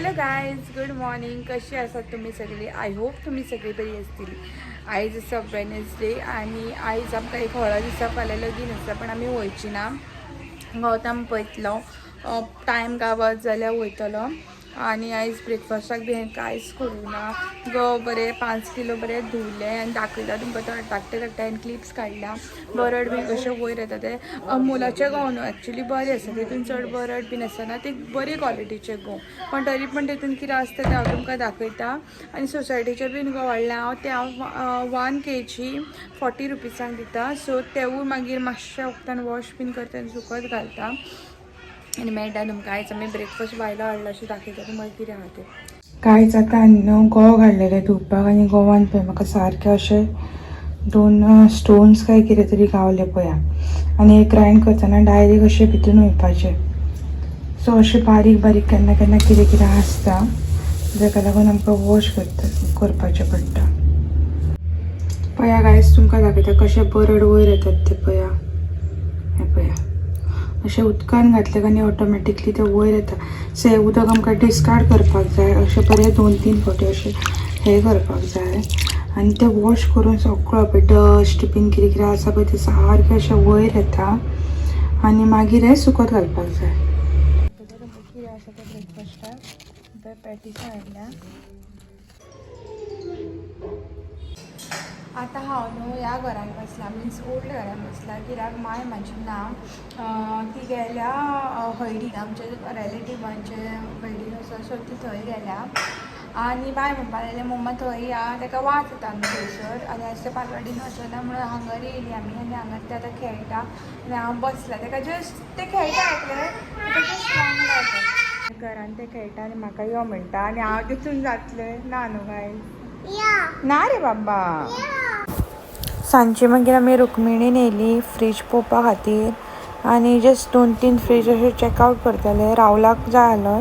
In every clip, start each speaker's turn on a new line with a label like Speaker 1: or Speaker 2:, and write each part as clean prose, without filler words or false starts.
Speaker 1: Hello guys, good morning. कशी आसात तुम्ही सगळी? I hope तुम्ही सगळी बरी असतील. आयज आसा वेनसडे आनी आयज आमकां एक हळद आसा. फाल्यां लगीन आसा, पण आमी वयची ना. गौतम पळयतलो, टायम गावत जाल्यार वयतलो. आनी आयज ब्रेकफास्टाक बी हांवें कांयच करूं ना. गंव बरे 5 किलो बरे धुवले आनी दाखयता तुमकां. तो धाकटे धाकटे हांवें क्लिप्स काडल्या. बरड बी कशे वयर येता ते. अमुलाचे गंव न्हू, एक्चुली बरे आसा, तितून चड बरड बीन आसना, ते बरे क्वॉलिटीचे गंव. पण तरी पण तितून कितें आसता तें हांव तुमकां दाखयता. आनी सोसायटीचे बीन गंव हाडले हांव, ते हांव 1 kg 40 रुपीजांक दिता. सो तेवूय मागीर मातशें उदकान वॉश बीन करता आनी सुकत घालता आनी मेळटा तुमकां. आयज आमी ब्रेकफास्ट भायलो हाडलो अशें दाखयता तुमकां कितें आहा तें.
Speaker 2: कांयच आतां न्हू गंव घाडलेले धुवपाक आनी गोवान पळय म्हाका सारकें अशें 2 स्टोन्स काय कितें तरी गावले पळया. आनी हे ग्रायंड करतना डायरेक्ट अशें भितून वयपाचें. सो अशें बारीक बारीक केन्ना केन्ना कितें कितें आसता, ताका लागून आमकां वॉश करपाचें पडटा. पळया गायज, तुमकां दाखयता कशें बरड वयर येतात ते. पळया, हें पळया, अशें उदकान घातलें आनी ऑटोमॅटिकली ते वयर येता. सो हें उदक आमकां डिस्कार्ड करपाक जाय. अशें बरें 2-3 फावटी अशें हें करपाक जाय आनी तें वॉश करून सगळो पळय डस्ट बीन कितें कितें आसा पळय तें सारकें अशें वयर येता आनी मागीर हें सुकत घालपाक जाय.
Speaker 1: कितें आसा तें ब्रेकफास्टाक पळय, पॅटीसां हाडल्या. आतां हांव न्हू ह्या घरान बसलां, मिन्स ओल्ड घरान बसलां, कित्याक माय म्हाजी ना. ती गेल्या हळदीक, आमच्या रिलेटिवांचे हळदीक आसा, सो ती थंय गेल्या. आनी बाय म्हणपाक लागलें, मम्मा थंय या, ताका वाज येता न्हू थंयसर. आनी आयज तें पालवाडीन वचना म्हणून हांगर येयली आमी. आनी हांगर तें आतां खेळटा आनी हांव बसलां. ताका जस्ट तें खेळटा एकलें, ताका जस्ट वांगडा येता. घरान तें खेळटा आनी म्हाका यो म्हणटा आनी हांव तितून जातलें ना न्हू गायज, ना रे बाबा.
Speaker 2: सांजची मागीर आमी रुक्मिणीन येयली फ्रीज पळोवपा खातीर आनी जस्ट 2-3 फ्रीज अशे चॅकआवट करताले. राहुलाक जाय आसलो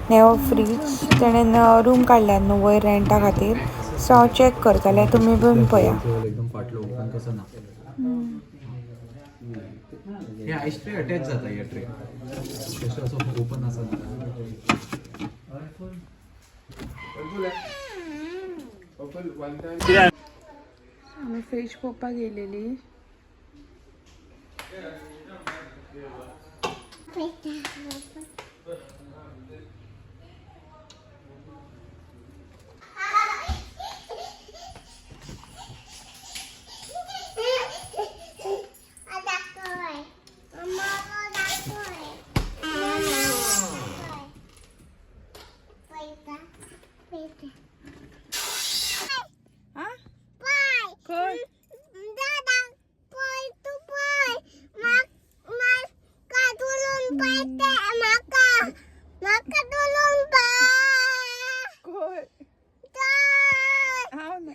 Speaker 2: नेवो फ्रीज, तेणेन रूम काडल्या न्हू वयर रेंटा खातीर. सो हांव चॅक करतालें, तुमी बीन पळया.
Speaker 3: एकदम फाटलो ओपन कसो ना. हे आयस ट्रे अटॅच जाता, हे ट्रे तशें असो ओपन आसा.
Speaker 1: आमी फ्रीज पळोवपाक गेलेली. आं, खंय? खंय हांव ना.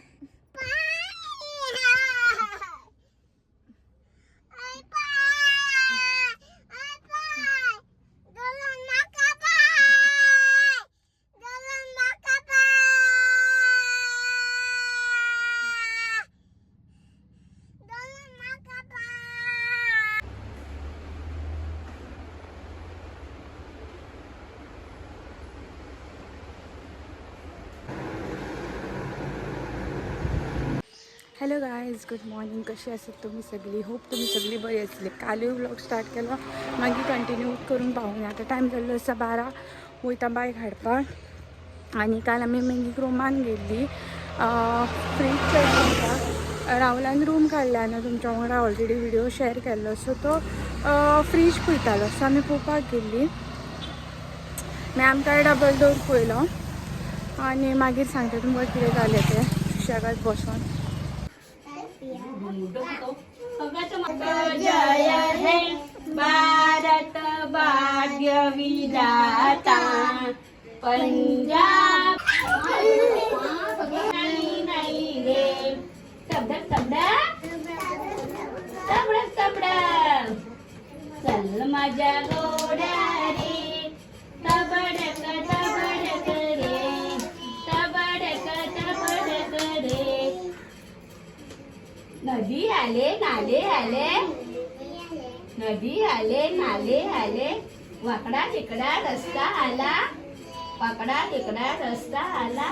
Speaker 1: Hello guys, good morning. कशी आसात तुमी सगळी? होप तुमी सगळी बरी आसली. कालूय व्लॉग स्टार्ट केलो, मागीर कंटिन्यू करूंक पावूंक. आतां टायम जाल्लो आसा 12. वयता बायक हाडपाक. आनी काल आमी मागीर रुमान गेल्ली फ्रीज चॅक करपाक. राहुलान रूम काडल्या न्हू, तुमच्या वांगडा ऑलरेडी व्हिडिओ शेअर केल्लो. सो तो फ्रीज पळयतालो, सो आमी पळोवपाक गेल्ली. मागीर आमकां डबल डोर पळयलो आनी मागीर सांगता तुमकां कितें जालें तें सुशेगाद बसोन.
Speaker 4: जय हे भारत भाग्य विधाता, पंजाब नाही नाही रे. तबडक तबडक तबडक तबडक, चल माझ्या घोड्या रे, तबडक तबडक रे, तबडक तबडक रे. नदी आले नाले आले, नदी आले नाले आले, वाकडा तिकडा रस्ता आला. वाकडा तिकडा रस्ता आला,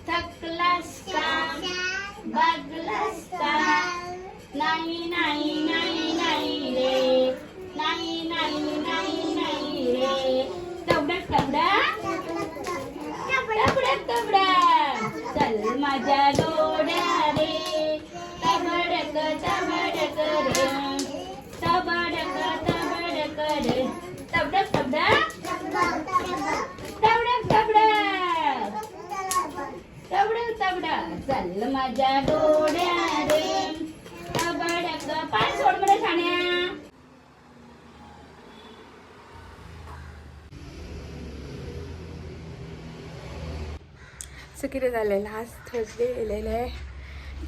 Speaker 4: थकलास का भागलास का? नाही नाही नाही नाही रे, नाही नाही नाही नाही रे. तबडक तबडक तबडक तबडक, चल माझ्या गोड्या रे. तबडक तबडक रे, तबडक तबडक रे, तबडक तबडक तबडक तबडक तबडक तबडक, चल माझ्या गोड्या रे. तबडक, पाय सोड बरं शाण्या.
Speaker 1: सो कितें जालें, लास्ट थर्सडे येयलेले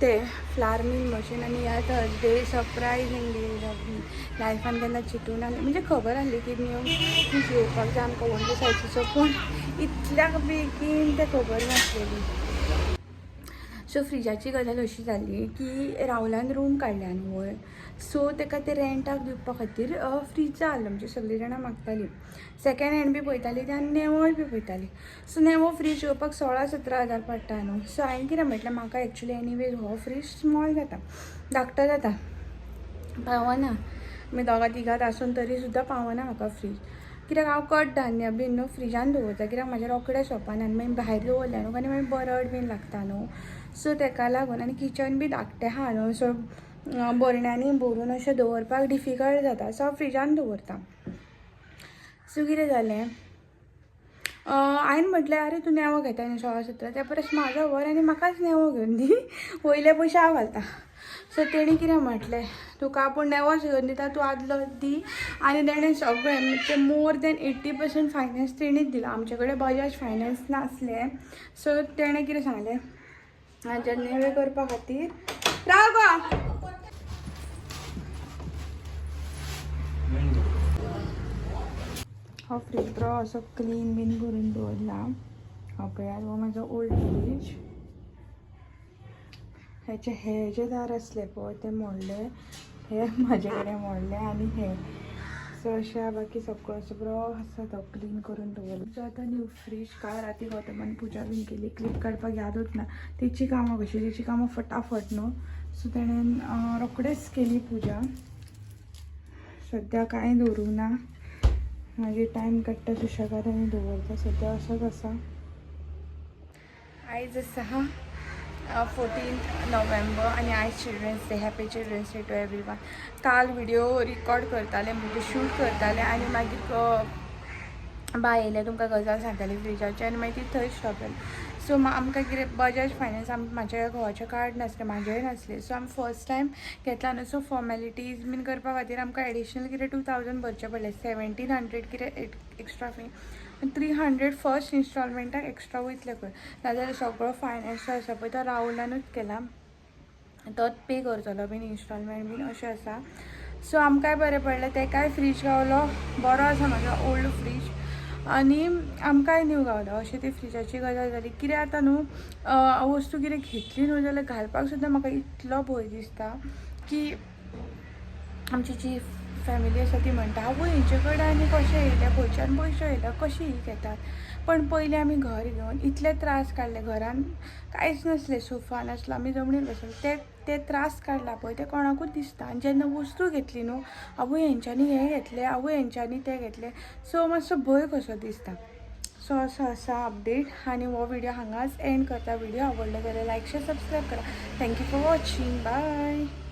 Speaker 1: ते फ्लावर मिल मशीन आनी ह्या थर्सडे सरप्रायझिंगली लायफान केन्ना चिंतून आसलें, म्हणजे खबर आसली की न्यू फ्रीज येवपाक जाय आमकां व्हडले सायजीचो, पूण इतल्या बेगीन तें खबर नासलेली. सो फ्रिजाची गजाल अशी जाली की राहुलान रूम काडल्या न्हू वयर, सो ताका ते रेंटाक दिवपा खातीर फ्रीज जाय आसलो. म्हणजे सगळीं जाणां मागतालीं, सेकेंड हँड बी पळयतालीं ते आनी नेवोय बी पळयतालीं. सो नेवो फ्रीज येवपाक 16-17 हजार पडटा न्हू. सो हांवें कितें म्हटलें, म्हाका एक्चुली एनिवेज हो फ्रीज स्मॉल जाता, धाकटो जाता, पावना. आमी दोगां तिगांत आसून तरी सुद्दां पावना म्हाका फ्रीज, कित्याक हांव कडधान्य बीन न्हू फ्रिजान दवरता, कित्याक म्हाजें रोखडें सोंपना आनी मागीर भायर दवरलें न्हू आनी मागीर बरड बीन लागता न्हू. सो तेका लागून आनी किचन बी धाकटें आहा न्हू, सो बरण्यांनी भरून अशें दवरपाक डिफिकल्ट जाता. सो हांव फ्रिजान दवरता. सो कितें जालें, हांवें म्हटलें, आरे तूं नेवो घेता न्ही 16-17, त्या परस म्हाजो व्हर आनी म्हाकाच नेवो घेवन दी, वयले पयशे हांव घालता. सो तेणी कितें म्हटलें, तुका आपूण नेवोच घेवन दिता, तूं आदलो दी. आनी तेणें सगळें म्हणजे मोर देन 80% फायनान्स तेणीच दिला. आमचे कडेन बजाज फायनान्स नासलें. सो तेणें कितें सांगलें, हाजे नेवे करपा खातीर राव गो. हो फ्रीज बरो असो क्लीन बीन करून दवरला. हो पळयात, हो म्हाजो ओल्ड फ्रीज. हेचे हे जे दार आसले पळय ते मोडले, हे म्हाजे कडेन मोडले आनी हे. सो अशें बाकी सगळो असो बरो आसा तो क्लीन करून दवरला. सो आतां न्यू फ्रीज. काल राती गौतमान पुजा बीन केली, क्लिप काडपाक यादूच ना. तेची कामां कशी, तेची कामां फटाफट न्हू, सो तेणेन रोखडेच केली पुजा. सद्या कांय दवरूंक ना, मागीर टायम काडटा सुशेगाद आनी दवरता. सद्या असोच आसा. आयज आसा 14 नोव्हेंबर आनी आयज children's day. Happy Children's Day to everyone. काल व्हिडिओ रिकॉर्ड करताले, म्हणजे शूट करताले आनी मागीर बाय येयलें, तुमकां गजाल सांगताली फ्रिजाची आनी मागीर ती थंय स्टॉप जाली. सो आमकां कितें बजाज फायनान्स म्हाज्या घोवाचें कार्ड नासलें, म्हाजेंय नासलें. सो आमी फर्स्ट टायम घेतला न्हू, सो फॉर्मेलिटीज बीन करपा खातीर आमकां एडिशनल कितें 2000 भरचें पडलें. 1700 कितें एक्स्ट्रा फी, 300 फर्स्ट इन्स्टॉलमेंटाक एक्स्ट्रा वयतले खंय. नाजाल्यार सगळो फायनान्स जो आसा पळय तो राहुलानूच केला, तोच पे करतलो बीन इन्स्टॉलमेंट बीन अशें आसा. सो आमकांय बरें पडलें, तेकाय फ्रीज गावलो, बरो आसा म्हाजो ओल्ड फ्रीज, आनी आमकांय न्यू गावलो. अशें ती फ्रिजाची गजाल जाली. कितें आतां न्हू वस्तू कितें घेतली न्हू जाल्यार घालपाक सुद्दां म्हाका इतलो भंय दिसता की आमची जी फॅमिली आसा ती म्हणटा, आवय, हेंचे कडेन आनी कशें येयलें, खंयच्यान पयशे येयले, कशें ही घेतात? पण पयलीं आमी घर घेवन इतले त्रास काडले, घरान कांयच नासलें, सोफा नासलो, आमी जमनीर बसले, ते ते त्रास काडला पळय ते कोणाकूच दिसता. आनी जेन्ना वस्तू घेतली न्हू, आवय हेंच्यांनी हें घेतलें, आवय हेंच्यांनी तें घेतलें, सो मातसो भंय कसो दिसता. सो असो आसा अपडेट आनी हो व्हिडिओ हांगाच एंड करता. व्हिडिओ आवडलो जाल्यार लायक, शेअर, सबस्क्रायब करा. Thank you for watching. Bye.